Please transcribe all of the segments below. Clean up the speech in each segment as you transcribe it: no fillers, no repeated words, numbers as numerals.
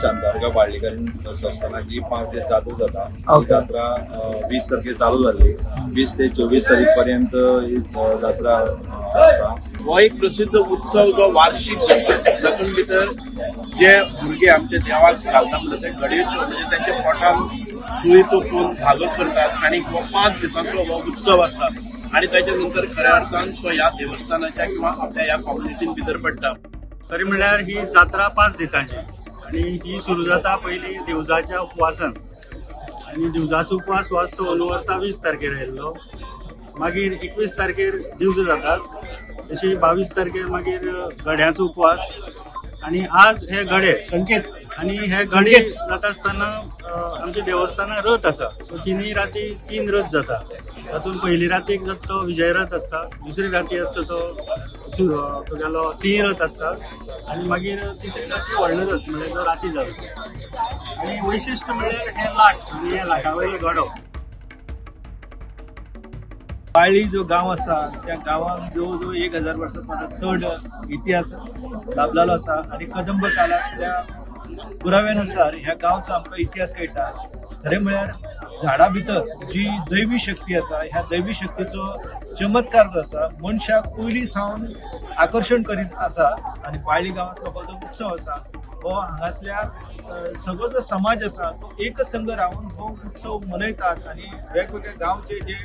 शांतादुर्गा पाळणीकर संस्थानाची 5 दीस जात्रा जाता. ही जात्रा 20 तारखेर चालू जाल्ली. 20 ते 24 तारीख पर्यंत ही जात्रा आसा. हो एक प्रसिद्ध उत्सव जो वार्षिक जाता, तातूंत भितर जे भुरगे आमच्या देवाक घालता म्हणटा ते घडयेच्यो, म्हणजे त्यांच्या पोटान सुय तोपून धागो करतात आनी हो 5 दिसांचो हो उत्सव आसता आनी ताच्या नंतर खऱ्या अर्थान तो ह्या देवस्थानाच्या किंवा आपल्या ह्या कम्युनिटीन भितर पडटा. खरें म्हणल्यार ही जात्रा 5 दिसांची आनी ही सुरू जाता पयली दिवजाच्या उपवासान आनी दिवजाचो उपवास हो आसता अंदू वर्सा 20 तारखेर आयिल्लो. मागीर 21 तारखेर दिवजां जातात. तशी 22 तारखेर मागीर गड्यांचो उपवास आनी आज हे गडे संकेत. आनी हे गडे जाता आसतना आमच्या देवस्थानार रथ आसा. सो तिनूय राती तीन रथ जाता. तातूंत पयली रातीक जाता तो विजय रथ आसता, दुसरी राती आसता तो तुगेलो सिंह रथ आसता आनी मागीर तिसरी राती व्हडलो रथ, म्हणल्यार जो राती जाता. आनी वैशिश्ट म्हणल्यार हे लाट आनी हे लाटा वयलो गडो. पाळी जो गांव आसा, त्या गांवांत जवळ जवळ 1000 वर्सां परस चड इतिहास लाभलेलो आसा आनी कदंब काळांतल्या पुराव्यानुसार ह्या गांवचो आमकां इतिहास कळटा. खरें म्हळ्यार झाडा भितर जी दैवी शक्ती आसा, ह्या दैवी शक्तीचो चमत्कार जो आसा मनशाक पयलीं सावन आकर्शण करीत आसा. आनी पाळी गांवांतलो हो जो उत्सव आसा, हो हांगासल्या सगळो जो समाज आसा तो एकसंघ रावन हो उत्सव मनयतात आनी वेगवेगळ्या गांवचे जे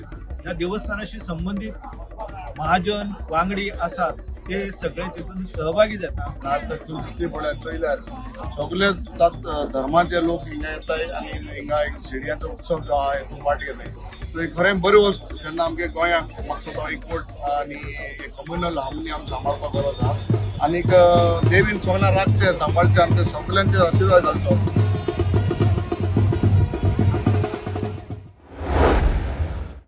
ह्या देवस्थानाशी संबंदीत महाजन वांगडी आसात ते सगळे तितून सहभागी जाता. आज तर दिसती पळय चोयल्यार सगळे जात धर्माचे लोक हिंगा येताय आनी हिंगा एक शेडयांचो उत्सव जो आहा हेतून वांट घेताय. सो एक खरें बरी वस्त जेन्ना आमगे गोंयाक म्हाका दिसता एकवट आनी कम्युनल हार्मनी आमी सांबाळपाक गरज आहा आनीक देवीन सगळ्यांक राखचें, सांबाळचें, आमच्या सगळ्यांचेर आशिर्वाद घालचो.